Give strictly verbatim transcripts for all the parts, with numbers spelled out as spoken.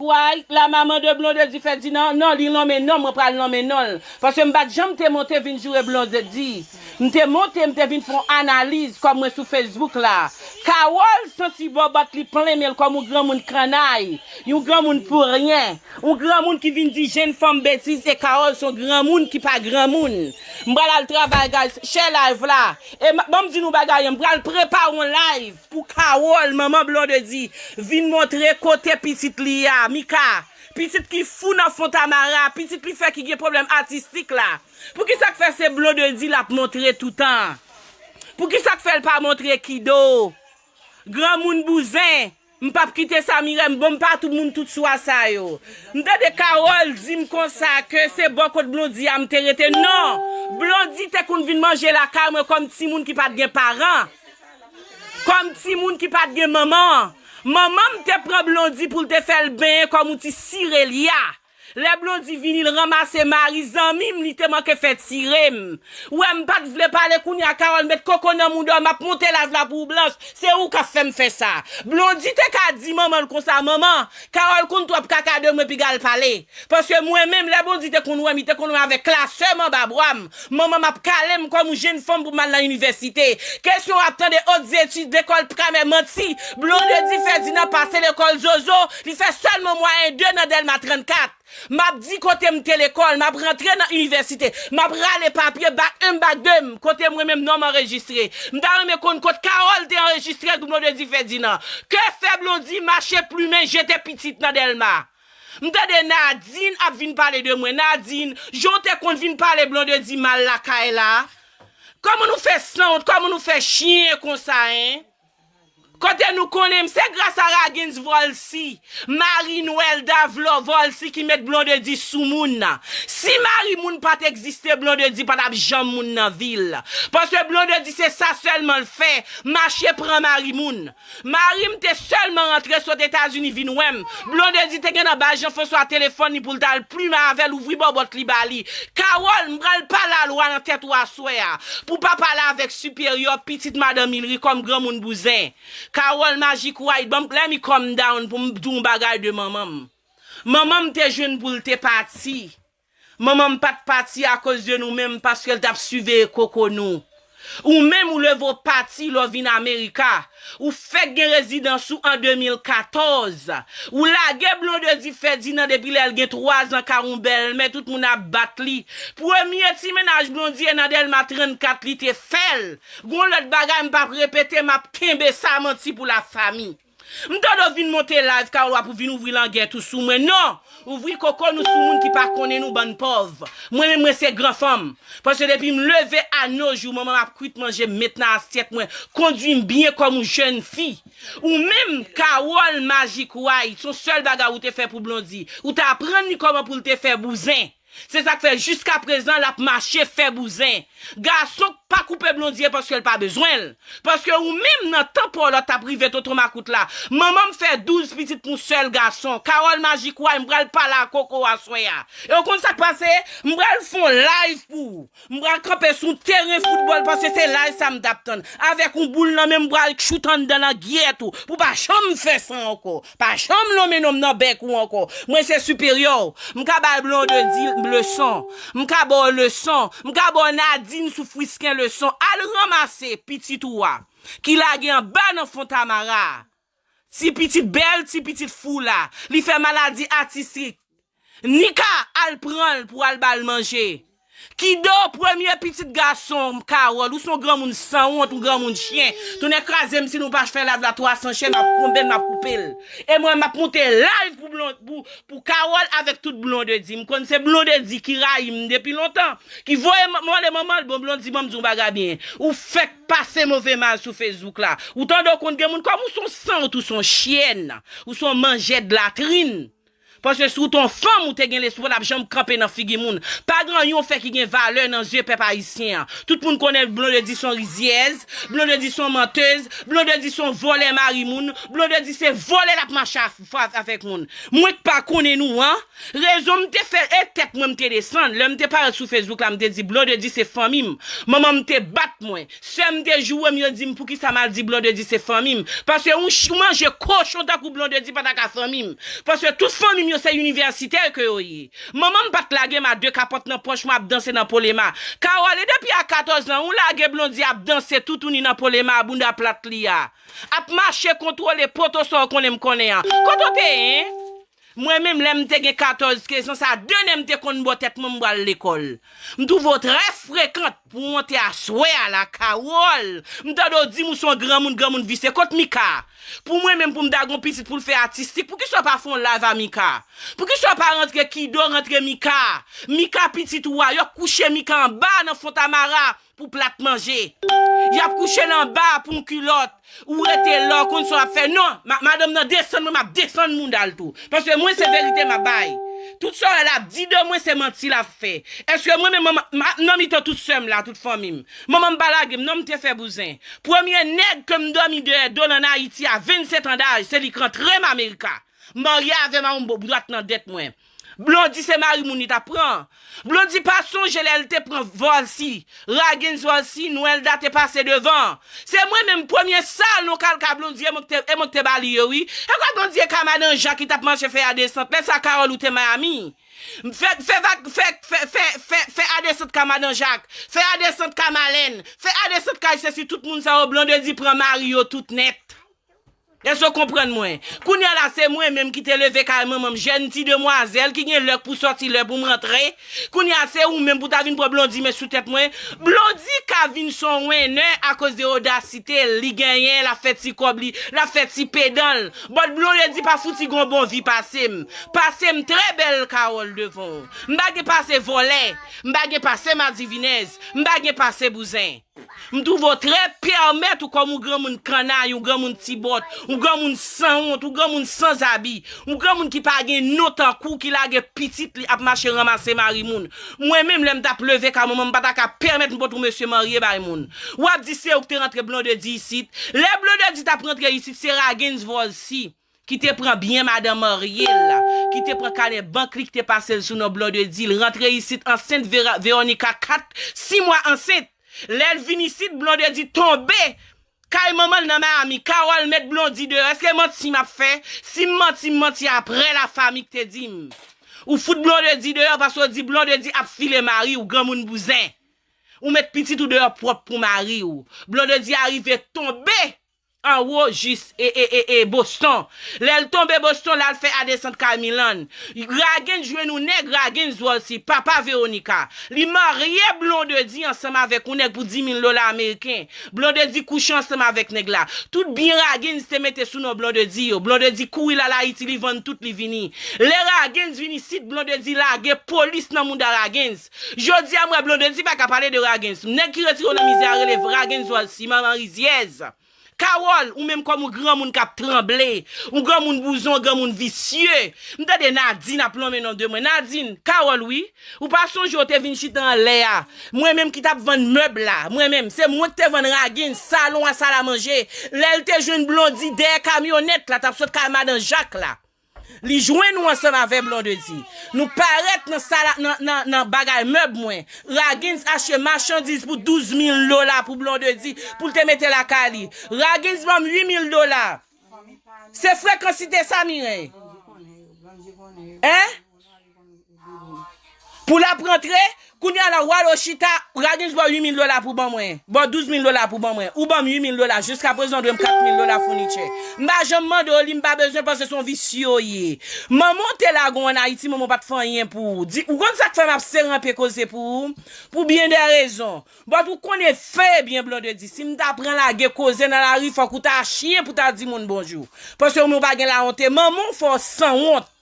Kway, la maman de Blondedy Ferdinand, non, li nonmen non, mwen pral nonmen non l. Paske m pa t janm te monte vin joure Blondedy. M te monte, m te vin fè yon analiz kòm mwen sou Facebook la. Carole santi bòbòt li plen men l kòm yon granmoun kannay, yon granmoun pou ryen, yon granmoun ki vin di jenn fanm betiz e Carole se yon granmoun ki pa granmoun. M pral al travay, guys, share live la. E m- ban m di nou bagay, m pral prepare yon live pou Carole, manman Blondedy, vin montre kote pitit li a, Mika. Pitit ki fou nan Fontamara, pitit li fè ki gen pwoblèm atistik la. Poukisa k fè se Blondedy l ap montre toutan? Poukisa k fè l pa montre Kido? Granmoun bouzen, m p ap kite sa Mirèm, bon, m pa tout moun tout swa sa yo. M tande Carole di m konsa ke se bò kot Blondedy a m te rete. Non! Blondedy te konn vin manje lakay mwen kòm timoun ki pa t gen paran. Kòm timoun ki pa t gen manman. Manman m te pran Blondedy pou l te fè l benyen kòm yon ti sirelya. Lè Blondedy vini, l ranmase mari zanmi m, li te manke fè tire m. Ou wè, m pa t vle pale kounye a, Carole, met koko nan mouda w, m ap monte live la pou ou blanch. Se ou k ap fè m fè sa. Blondedy te ka di manman l konsa, manman, Carole konn twòp kaka de mwen, piga l pale. Paske mwen menm, lè Blondedy te konn wè m, li te konn wè m avèk klasè m anba bra m. Manman m ap kale m kòm yon jenn fanm pou m al nan inivèsite. Kesyon w ap tande, ot zetid, lekòl primè, manti. Blondedy Ferdinand pase lekòl zozo, li fè sèlman mwayen de nan Dèlma trannkat. M ap di kote m te lekòl, m ap rantre nan inivèsite, m ap rale papye bak en, bak de m, kote mwen menm non m anrejistre. M ta renmen konn kot Carole te anrejistre pou Blondedy Ferdinand. Ke fè Blondedy mache plimen jete pitit nan Dèlma? M tande Nadine ap vin pale de mwen. Nadine, jan w te konn vin pale Blondedy mal lakay la. Kòman nou fè sanwont, kòman nou fè chen konsa, en? Kote nou konnen m, se gras a Ragens Volcy, Marie Noël Davlor Volcy ki met Blondedy sou moun nan. Si mari moun pa t egziste, Blondedy pa t ap janm moun nan vil. Paske Blondedy se sa sèlman l fè, mache pran mari moun. Mari m te sèlman rantre sot Etazini vin wè m. Blondedy te gen nan ba Jean François telefòn li pou l t al plimen avè l, ouvri bòbòt li ba li. Carole, m pral pale a lwa nan tèt ou aswè a. Pou w pa pale avèk siperyè pitit madanm Hillary kòm granmoun bouzen. Carole Magic White, ban m, let me calm down pou m di w yon bagay de manman m. Manman m te jwenn pou l te pati. Manman m pa t pati akoz de nou menm paske l t ap siveye koko nou. Ou menm ou leve w pati lè w vin Amerika. Ou fèk gen rezidans ou an de mil katòz. Ou lage Blondedy Ferdinand depi lè l gen twa zan ka yon bèlmè, tout moun ap bat li. Premye ti mennaj Blondedy nan Dèlma trannkat li te fè l. Gon lòt bagay m p ap repete, m ap kenbe sa manti pou lafanmi. M tande w vin monte live, Carole, w ap vin ouvri langèt ou sou mwen. Non! Ouvri koko nou sou moun ki pa konnen nou, bann pòv. Mwen menm, mwen se gran fanm. Paske depi m leve a no jou, manman m ap kwit manje m met nan asyèt mwen, kondui m byen kòm yon jèn fi. Ou menm, Carole Magic White, se yon sèl bagay ou te fè pou Blondedy. Ou te aprann li kòman pou l te fè bouzen. Se sa k fè jiskaprezan l ap mache fè bouzen. Gason k pa koupe Blondedy paske l pa bezwen l. Paske ou menm nan tan pa w la w t ap rive tonton makout la. Manman m fè douz pitit pou yon sèl gason. Carole Magic White, m pral pale a koko aswè a. E w konn sa k pase? M pral fè yon live pou ou. M pral kanpe sou yon teren foutbòl paske se live sa m t ap tann. Avèk yon boul nan men m, m pral choute anndan nan gyèt ou. Pou w pa janm fè sa ankò. Pa janm lonmen non m nan bèk ou ankò. Mwen se siperyè w. M ka bay Blondedy leson. M ka ba w leson. M ka ba w Nadine sou Frisken leson. Al ranmase pitit ou a, ki lage anba nan Fontamara. Ti pitit bèl, ti pitit fou la. Li fè maladi atistik. Nika, al pran l pou al ba l manje. Kido, premye pitit gason Carole, ou se yon granmoun sanwont, yon granmoun chen. Tounen kraze m si nou pa fè live la twa san chen, m ap konbe l, m ap koupe l. E mwen, m ap monte live pou, Blon- pou, pou Carole avèk tout Blondedy. M konn se Blondedy ki rayi m depi lontan, ki voye m- mande manman l, bon, Blondedy, ban m di w yon bagay byen. Ou fèk pase move mal sou Facebook la. Ou tande w konn gen moun kòm ou se yon sanwont, ou se yon chyèn, ou se yon manjè de latrin. Paske si w te yon fanm, ou te gen lespri, w pa t ap janm kanpe nan figi moun. Pa gen anyen w fè ki gen valè nan zye pèp ayisyen an. Tout moun konnen Blondedy se yon rizyèz, Blondedy se yon mantèz, Blondedy se yon vòlè mari moun, Blondedy se vòlè l ap mache a- avèk moun. Mwen k pa konnen nou an, rezon m te fè e tèt mwen m te desann. Lè m te parèt sou Facebook la, m te di Blondedy se fanmi m. Manman m te bat mwen. Sè m te joure m, yo di m poukisa m al di Blondedy se fanmi m. Paske yon ch- manje kochon tankou Blondedy pa ta ka fanmi m. Paske tout fanmi m yo se inivèsitè ke yo ye. Manman m pa t lage m a de kapòt nan pòch mwen ap danse nan Polema. Carole, e depi a katòz an, ou lage Blondy ap danse toutouni nan Polema a bounda plat li a. Ap mache kontwole poto sa w konnen m konnen an. Kote w te ye? Mwen menm, lè m te gen katòz, kenz an, sa de nen m te konn bò tèt mwen, m pral lekòl. M twouve w trè frekant pou w monte aswè a la, Carole. M tande w di m ou se yon granmoun, granmoun visye. Kot Mika? Pou mwen menm, pou m ta gon pitit pou l fè atistik, poukisa w pa fè yon live a Mika? Poukisa w pa rantre Kido, rantre Mika? Mika pitit ou a, yo kouche Mika anba nan Fontamara pou plat manje. Y ap kouche l anba pou yon kilòt. Ou rete la, w konn sa w ap fè. Non, ma- madanm nan desann mwen, m ap desann mounda l tou. Paske mwen, se verite m ap bay. Tout sa w wè l ap di de mwen, se manti l ap fè. Èske mwen menm, m- m- nan mitan tout sè m la, tout fanmi m? Manman m pa lage m, non, m te fè bouzen. Premye nèg ke m dòmi dèyè do l ann Ayiti a vennsèt an daj, se li k rantre m Amerika. M marye avè Mawoumbo, dwat nan dèt mwen. Blondy se mari moun li t ap pran. Blondy pa sonje lè l te pran Volcy, Ragens Volcy, Nwèlda te pase devan. Se mwen menm premye sal nan kalka Blondy, e mwen k te, e mwen k te ba li yo, wi. E kwa Blondy e ka madan Jak ki t ap mache fè a desant? Lè sa Carole ou te Miami. Fè, fè, vag- fè, fè, fè, fè, fè a desant ka madan Jak. Fè a desant ka Malèn. Fè a desant kay sesi tout moun sa yo, Blondedy pran mari yo tout nèt. Èske w konprann mwen? Kounye a la, se mwen menm ki te leve kay manman m, jèn ti demwazèl ki gen lè pou sòti, lè pou m rantre. Kounye a, se ou menm pou ta vin pran Blondy met sou tèt mwen. Blondy ka vin se yon wennè akoz de odasite l, li genyen, l ap fè ti kòb li, l ap fè ti pedan l. But Blondedy pa fouti gon bon vi pase m. Pase m trè bèl Carole devan w. M pa gen pase vòlè, m pa gen pase madivinèz, m pa gen pase bouzen. M twouve w trè pèmèt ou kòm yon granmoun kannay, yon granmoun tibòt, yon granmoun sanwont, yon granmoun sanzabi, yon granmoun ki pa gen non tankou w, ki lage pitit li ap mache ranmase mari moun. Mwen menm, lè m t ap leve ka manman m, m pa ta ka pèmèt m pot yon mesye marye bay moun. W ap di se ou k te rantre Blondedy isit. Lè Blondedy t ap rantre isit, se Ragens Volcy ki te pran byen madan marye l la, ki te pran kanè bank li, ki te pase l sou non Blondedy, l rantre isit ansent Vera- Veronica kat, sis mwa ansent. Lè l vin isit, Blondedy tonbe kay manman l nan Miami. Carole met Blondy deyò. Èske manti m ap fè? Si m manti, m manti apre lafanmi k te di m. Ou fout Blondedy deyò paske w di Blondedy ap file mari w, granmoun bouzen. Ou met pitit ou deyò pwòp pou mari w. Blondedy arive tonbe anwo jis e, e, e, e Boston. Lè l tonbe Boston, l al fè adesant kay Milan. Ragens jwenn yon nèg, Ragens Volcy, papa Veronica. Li marye Blondedy ansanm avèk yon nèg pou dis mil dola ameriken. Blondedy kouche ansanm avèk nèg la. Tout byen Ragens te mete sou non Blondedy yo. Blondedy kouri l al Ayiti, li vann tout, li vini. Lè Ragens vin isit, Blondedy lage polis nan mouda Ragens. Jodi a, m wè Blondedy pa ka pale de Ragens. Nèg ki retire w nan mizè a rele Ragens Volcy, manman rizyèz. Carole, ou menm kòm yon granmoun k ap tranble, yon granmoun bouzon, yon granmoun visye. M tande Nadine ap lonmen non de mwen. Nadine, Carole, wi. Ou pa sonje w te vin chita anlè a. Mwen menm ki t ap vann mèb la. Mwen menm, se mwen ki te vann Ragens, salon a, salamanje. Lè l te jwenn Blondedy dèyè kamyonèt la, t ap sot kay madan Jak la. Li jwenn ou ansanm avè Blondedy. Nou parèt nan sala, nan, nan, nan bagay mèb mwen. Ragens achte machandiz pou douz mil dola pou Blondedy, pou l te mete lakay li. Ragens ban m uit mil dola. Se frekansite sa, Mireille. Hein? Pou l ap rantre, kounye a la, w al Ochita, Ragens ba w uit mil dola pou ban mwen. Ba w douz mil dola pou ban mwen. Ou ban m uit mil dola, jiskaprezan w dwe m kat mil dola founitchè. M pa janm mande w li, m pa bezwen, paske se yon visye w ye. Manman w te lage w ann Ayiti, manman w pa t fè anyen pou ou. Di, ou konn sa k fè m ap sere anpe koze pou ou? Pou byen de rezon. But ou konnen fè byen Blondedy. Si m ta pran lage koze nan lari, fòk ou ta chen pou ta di moun bonjou. Paske ou menm ou pa gen lawonte. Manman w fè w sanwont.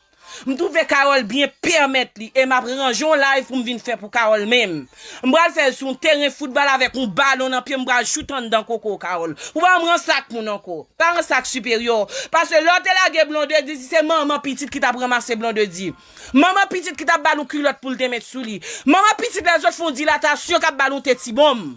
M twouve Carole byen pèmèt li e m ap ranje yon live pou m vin fè pou Carole menm. M pral fè l sou yon teren foutbòl avèk yon balon nan pye m, m pral choute anndan koko Carole. Ou pa ranse ak moun ankò. Pa ranse ak siperyè w. Paske lè w te lage Blondedy, se manman pitit ki t ap ranmase Blondedy. Manman pitit ki t ap ba l yon kilòt pou l te met sou li. Manman pitit lè zòt fè yon dilatasyon k ap ba l yon teti bonm.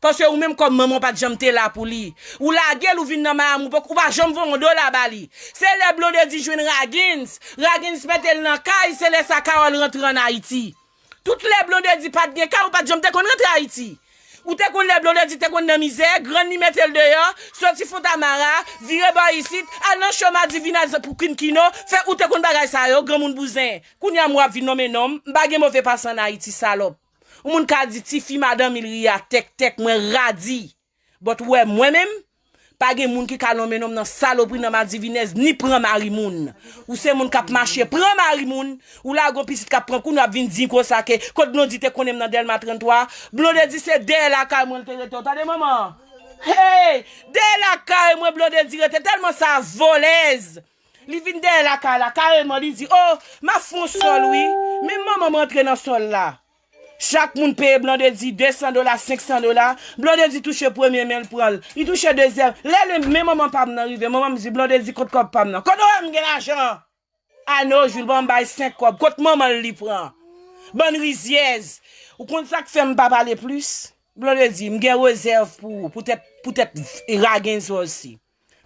Paske ou menm kòm manman w pa t janm te la pou li. Ou lage l, ou vin nan mayam, ou poko, ou pa janm voye yon dola ba li. Se lè Blondedy jwenn Ragins, Ragins mete l nan kay, se lè sa Carole rantre ann Ayiti. Tout lè Blondedy pa t gen kay, ou pa t janm te konn rantre Ayiti. Ou te konn lè Blondedy te konn nan mizè, grann li mete l deyò, soti Fontamara, vire bò isit, al nan cho Madivinèz pou Kinkino, fè ou te konn bagay sa yo, granmoun bouzen. Kounye a m wè w ap vin nonmen non m, m pa gen move pase ann Ayiti, salòp. Yon moun ka di tifi madanm Ilria tèk tèk mwen radi. But ou wè mwen menm, pa gen moun ki ka nonmen non m nan salopri nan Madivinèz ni pran mari moun. Ou se moun k ap mache pran mari moun, ou lage yon pitit k ap pran kou, nou ap vin di konsa ke kot Blondedy te konnen m nan Dèlma trannntwa. Blondedy se dèyè lakay mwen l te rete, w tande manman? Hey! Dèyè lakay mwen Blondedy rete tèlman sa vòlèz. Li vin dèyè lakay la kareman, li di, oh, m ap fè yon sòl wi. Menm manman m rantre nan sòl la. Chak moun peye Blondedy de san dola, senk san dola. Blondedy touche premye men l pran l. Li touche dezyèm. Lè li men manman pa m nan rive, manman m di, Blondedy, kot kòb pa m nan? Kote w wè m gen lajan? Ano, Jul, ban m bay senk kòb. Kot manman l li pran? Bann rizyèz. Ou konn sa k fè m pa pale plis? Blondedy, m gen rezèv pou ou, poutèt, poutèt Ragins osi.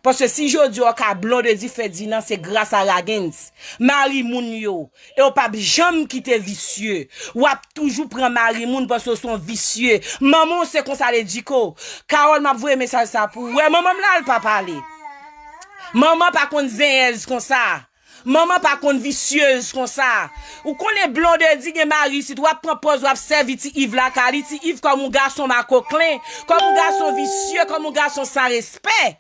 Paske si jodi a w ka Blondedy Ferdinand, se gras a Ragins. Mari moun yo. E w p ap janm kite visye. W ap toujou pran mari moun paske w se yon visye. Manman w se konsa l edike w. Carole, m ap voye mesaj sa pou ou. Wè manman m la, l pa pale. Manman pa konn zenyèz konsa. Manman pa konn visyez konsa. Ou konnen Blondedy gen mari isit, w ap pran pòz, w ap sèvi ti Iv lakay li, ti Iv kòm yon gason makoklen, kòm yon gason visye, kòm yon gason san respè.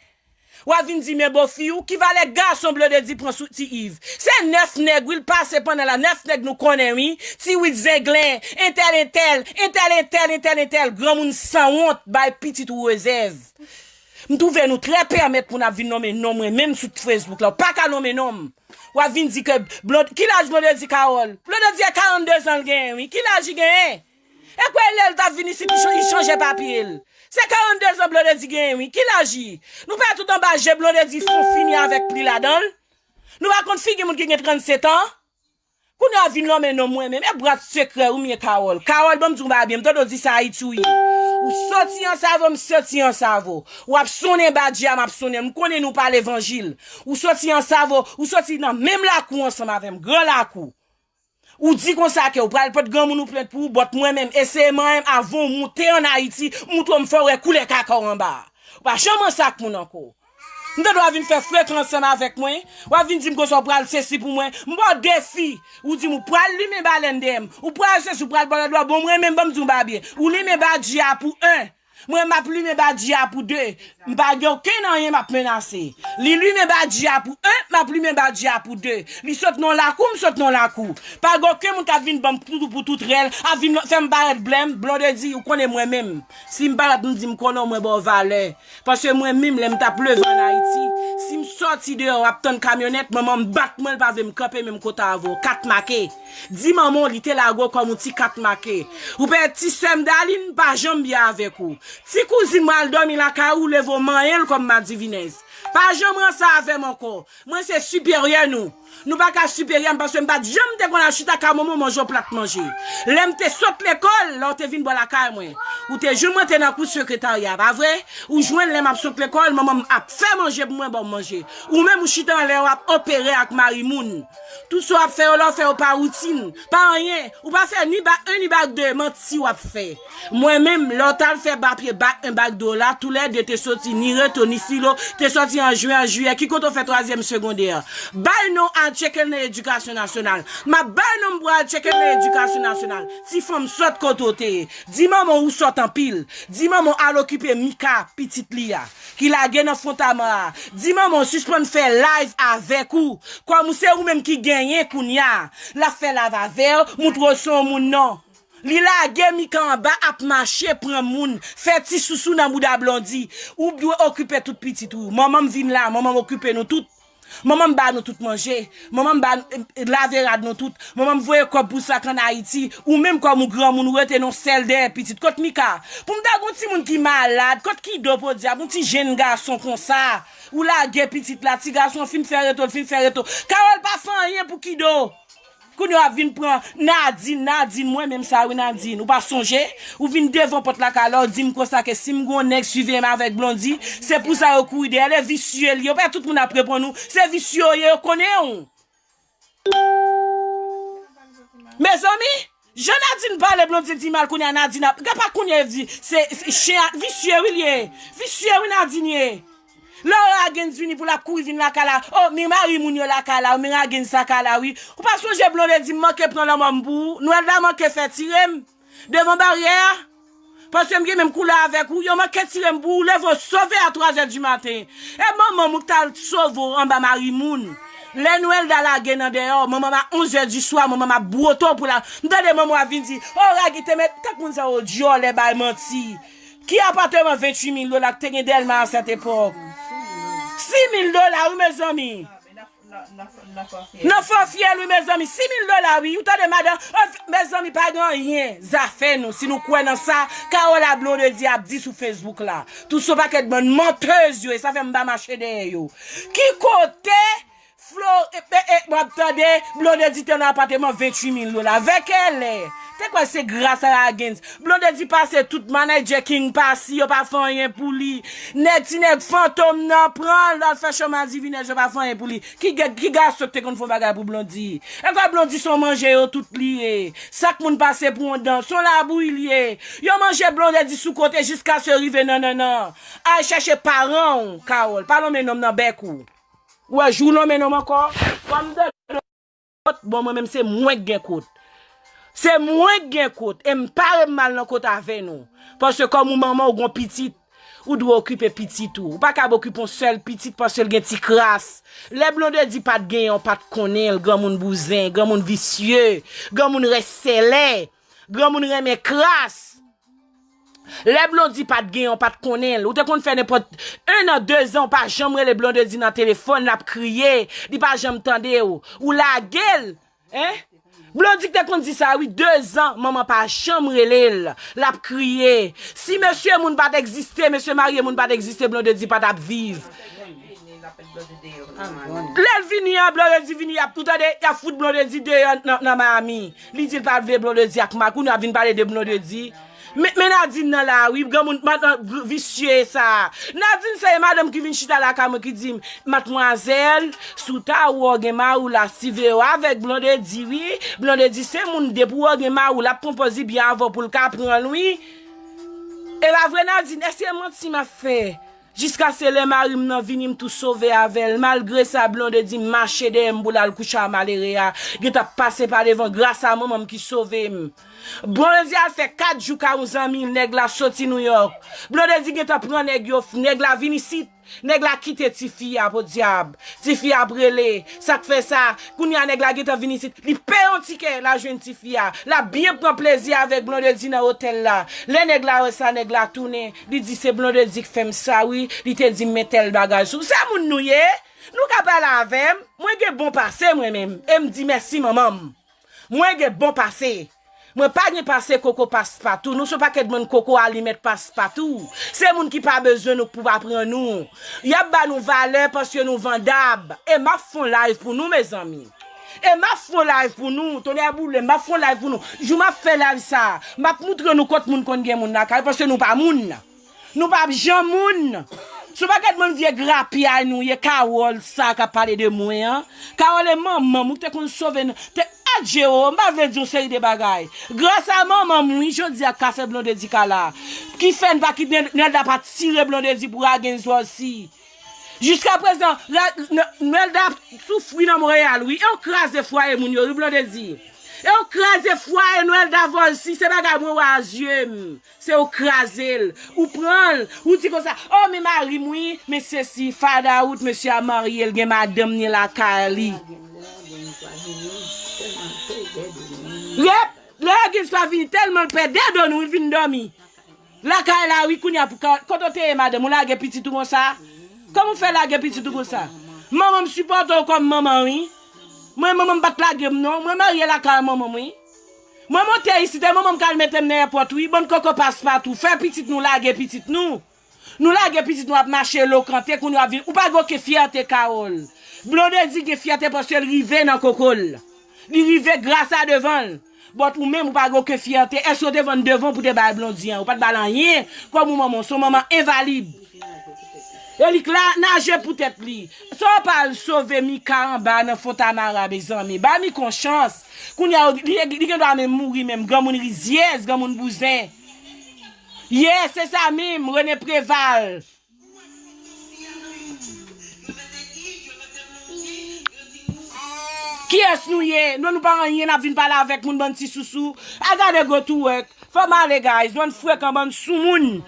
W ap vin di men bofi w, ki valè gason Blondedy pran sou ti Iv? Se nèf nèg, wi, l pase pandan la, nèf nèg nou konnen, wi. Ti Wid Zenglen, entèl, entèl, entèl, entèl, entèl, entèl, granmoun sanwont, bay pitit ou rezèv. M twouve nou trè pèmèt pou n ap vin nonmen non mwen, menm sou Facebook la, w pa ka nonmen non m. W ap vin di ke Blond-, ki laj Blondedy Carole? Blondedy a karannde zan l genyen, wi. Ki laj li genyen? E kwè lè l t ap vin isit, li chan-, li chanje papye l. Se karannde zan Blondedy genyen, wi. Ki laj li? Nou pa tout anba je Blondedy fon fini avèk pli ladan l? Nou pa konn figi moun ki gen trannsetan? Kounye a vin nonmen non mwen menm. E brat sekrè ou m ye Carole. Carole, ban m di w bagay byen, m tande w di se Ayiti w ye. Ou soti an savo, m soti an savo. W ap sonnen badji a, m ap sonnen l. M konnen nou pa levanjil. Ou soti an savo, ou soti nan menm lakou ansanm avè m, gran lakou. Ou di konsa ke w pral pot granmoun ou plent pou ou, but mwen menm, eseye manyen m avan w moute ann Ayiti, m montre w m fè w wè koulè kaka w anba a. Ou pa janm ranse ak moun ankò. M tande w ap vin fè frekans ansanm avèk mwen. W ap vin di m konsa w pral sesi pou mwen. M ba w defi. Ou di m ou pral limen balèn dèyè m. Ou pral sesi, ou pral ba lòt bò. Bon, mwen menm, ban m di w bagay byen. Ou limen badji a pou en. Mwen, m ap limen badji a pou de. M pa gen okenn anyen m ap menase. Li limen badji a pou en, m ap limen badji a pou de. Li sot nan lakou, m sot nan lakou. Pa gen okenn moun k ap vin ban m toutou pou tout rèl, ap vin fè m parèt blèm, Blondedy, ou konnen mwen menm. Si m parèt, m di m konnen w, mwen ba w valè. Paske mwen menm, lè m t ap leve ann Ayiti, si m sòti deyò, w ap tann kamyonèt, manman m bat mwen, l pa vle m kanpe menm kote avè w, kat make. Di manman w li te lage w kòm yon ti kat make. Ou pè ti sè m Darline pa janm byen avèk ou. Ti kouzin mwen al dòmi lakay ou, leve w manyen l kòm madivinèz. Pa janm ranse avè m ankò. Mwen se siperyè nou. Nou pa ka siperyè m paske m pa t janm te konn al chita kay manman w manje yon plat manje. Lè m te sot lekòl, lè w te vin bò lakay mwen, ou te jwenn mwen te nan kou sekretarya, pa vre? Ou jwenn lè m ap sot lekòl, manman m ap fè manje pou mwen ba w manje. Ou menm ou chita anlè w ap opere ak mari moun. Tout sa w ap fè yo la, w fè yo pa woutin, pa anyen. Ou pa fè ni bak en ni bak de, manti w ap fè. Mwen menm, lè w t al fè papye bak en bak de w la, toulède te soti, ni reto, ni filo, te sòti an jen, an jiyè. Ki kote w fè twazyèm segondè? Bay non a tcheke nan edikasyon nasyonal. M ap bay non m pou al tcheke nan edikasyon nasyonal. Ti fanm sòt kote w te ye. Di manman w ou sòt anpil. Di manman w al okipe Mika, pitit li a, ki lage nan Fontamara a. Di manman w sispann fè live avèk ou. Kòm ou se ou menm ki genyen kounye a. L ap fè live avè w, montre w se yon moun non. Li lage Mika anba ap mache pran moun, fè ti sousou nan bouda Blondy. Ou dwe okipe tout pitit ou. Manman m vin la, manman m okipe nou tout. Manman m ba nou tout manje. Manman m ba n- lave rad nou tout. Manman m voye kòb pou sa k ann Ayiti. Ou menm kòm ou granmoun ou rete nan sèl dèyè pitit. Kot Mika? Pou m ta gon timoun ki malad, kot Kido podyab? Yon ti jenn gason konsa. Ou lage pitit la, ti gason fin fè reto, l fin fè reto. Kawòl pa fè anyen pou Kido. Kounye a w ap vin pran Nadin, Nadin, mwen menm sa wi Nadin. Ou pa sonje? Ou vin devan pòt lakay la, ou di m konsa ke si m gon nèg siveye m avèk Blondy, se pou sa yo kouri dèyè l, e visye li ye. Ou pa tout moun ap reponn ou, se visye yo ye, yo konnen w. Mezanmi, jan Nadin pale Blondy di mal kounye a Nadin ap, gen pa kounye a di, se, se chen a, visye wi li ye. Visye wi Nadin ye. Lè Ragens vini pou l ap kouri vin lakay la, oh, men mari moun yo lakay la, men Ragens lakay la wi. Ou pa sonje Blondedy m manke pran lanmò m pou ou, Nwèlda manke fè tire m devan baryè a. Paske m gen menm koulè avèk ou, yo manke tire m pou ou, leve w sove a twa zè di maten. E manman m ou t al sove w anba mari moun. Lè Nwèlda lage nan deyò, manman m a onz è di swa, manman m ap bwote w pou la. M tande manman w ap vin di, oh, Ragi te met, tank moun sa yo dyòlè bay manti. Ki apatman venntuit mil dola k te gen Dèlma a sèt epòk? Sis mil dola wi mezanmi. Nan fò fyèl wi mezanmi, sis mil dola wi. Ou tande madan, oh, mezanmi pa gen anyen. Zafè nou, si nou kwè nan sa, Carole a Blondedy ap di sou Facebook la. Tout se yon pakèt bann mantèz yo, e sa fè m pa mache dèyè yo. Ki kote Flo, e, e, e, m ap tande, Blondedy te nan apatman venntuit mil dola. Vèkèlè. Te kwè se gras a Ragens. Blondedy pase tout manadjè King Passy, yo pa fè anyen pou li. Nèg ti nèg fantom nan pran l, l al fè choma divinèz, yo pa fè anyen pou li. Ki, ki gason ki te konn fè yon bagay pou Blondedy? E kwè Blondedy se yon manje yo tout li ye. Sak moun pase pou yon dan, se yon labouyi li ye. Yo manje Blondedy sou kote jiskaske yo rive nan nannan. Al chèche paran w, Carole. Pa lonmen nonm nan bèk ou. Ou wè jou w lonmen nonm ankò, fò m tande kot, bon, mwen menm se mwen k gen kot. Se mwen k gen kot, e m pare m mal nan kot avè nou. Paske kòm ou manman ou gon pitit, ou dwe okipe pitit ou. Ou pa kab okipe yon sèl pitit paske l gen ti kras. Lè Blondedy pa t genyen, ou pa t konnen l, granmoun bouzen, granmoun visye, granmoun rès sèlè, granmoun renmen kras. Lè Blondedy pa t genyen, ou pa t konnen l. Ou te konn fè nenpòt en an, de zan, ou pa janm rele Blondedy nan telefòn, l ap kriye, li pa janm tande w. Ou lage l, en? Blondedy te konn di sa, wi, de zan, manman pa janm rele l, l ap kriye. Si mesye moun pa t egziste, mesye marye moun pa t egziste, Blondedy pa t ap viv. Lè l vini an, Blondedy vini, y ap, ou tande, y ap fout Blondedy deyò nan, nan Miami. Li di l pa vle Blondedy ak Marc, kounye a ap vin pale de Blondedy. Men, men Nadine nan la, wi, granmoun, madan visye sa. Nadine se madanm ki vin chita lakay mwen ki di m, madmwazèl, si w ta wè w gen mari w la, siveye w avèk Blondedy, wi. Blondedy se moun depi w wè w gen mari w, l ap pran pòz li byen avè w pou l ka pran l, wi. E pa vre, Nadine? Èske manti m ap fè? Jiskaske lè mari m nan vini, m tou sove avè l. Malgre sa, Blondedy mache dèyè m pou l al kouche a malere a. Gentan pase pa devan, gras a manman m ki sove m. Blondedy al fè kat jou kay yon zanmi l, nèg la soti Nouyòk. Blondedy gentan pran nèg yo, nèg la vin isit. Nèg la kite tifi a, podyab. Tifi a ap rele. Sa k fè sa? Kounye a nèg la gentan vin isit. Li peye yon tikè, l al jwenn tifi a. L ap byen pran plezi avèk Blondedy nan otèl la. Lè nèg la wè sa, nèg la tounen. Li di, se Blondedy k fè m sa, wi. Li te di m men tèl bagay sou. Se moun nou ye? Nou ka pale avè m? Mwen gen bon pase, mwen menm. E m di mèsi, manman m. Mwen gen bon pase. Mwen pa gen pase koko Paspatou. Nou se yon pakèt bann koko alimèt Paspatou. Se moun ki pa bezwen nou pou pa pran nou. Y ap ba nou valè paske nou vandab. E m ap fè yon live pou nou, mezanmi. E m ap fè yon live pou nou. Tonnè boule, m ap fè yon live pou nou. Jou m ap fè live sa, m ap moutre nou kot moun konn gen moun lakay, paske nou pa moun. Nou p ap janm moun. Se yon pakèt bann vye grapyay nou ye, Carole sa k ap pale de mwen an. Carole e manman m, ou te konn sove n, te, adje o, m pa vle di yon seri de bagay. Gras a manman m, wi, jodi a k ka fè Blondedy ka la. Ki fè n pa kite Nelda pa tire Blondedy pou Ragens Volcy. Jiska prezan, Ra-, N-, Nwèlda ap soufri nan Monreyal, wi. E w kraze fwaye moun yo, wi, Blondedy. E w kraze fwaye Nwèlda Volcy, se bagay mwen wè a zye m. Se w kraze l. Ou pran l, ou di konsa, oh, men mari m, wi, men sesi, find out, mesye a marye, l gen madanm ni lakay li. Rep, Ragens pa vini, tèlman l pè dèdon nou, li vin dòmi. Lakay la, wi, kounye a pou ka, kote w te ye, madanm? Ou lage pitit ou konsa? Kòman w fè lage pitit ou konsa? Manman m sipòte w kòm manman, wi. Mwen, manman m pa t lage m, non. Mwen marye lakay manman m, wi. Mwen monte isit, e manman m k al mete m nan èpòt, wi. Bann koko paspatou. Fè pitit nou, lage pitit nou. Nou lage pitit nou ap mache lokante, kounye a ap vin. Ou pa gen okenn fyète, Carole. Blondedy gen fyète paske l rive nan koko l. Li rive gras a devan l. But ou menm, ou pa gen okenn fyète. Èske w te vann devan pou te bay Blondy an? Ou pa t ba l anyen. Kòm ou manman, w se yon manman envalid. E li k la naje pou tèt li. Sa w pa al sove Mika anba nan Fontamara, mezanmi. Ba Mika yon chans. Kounye a, li, li gen dwa menm mouri menm. Granmoun rizyèz, granmoun bouzen. Yeah, se sa menm, Rene Preval. Kiyès nou ye? Nou, nou pa anyen, n ap vin pale avèk moun, bann ti sousou. A gade go to work. Fò m ale, guys. Bann frekan, bann soumoun.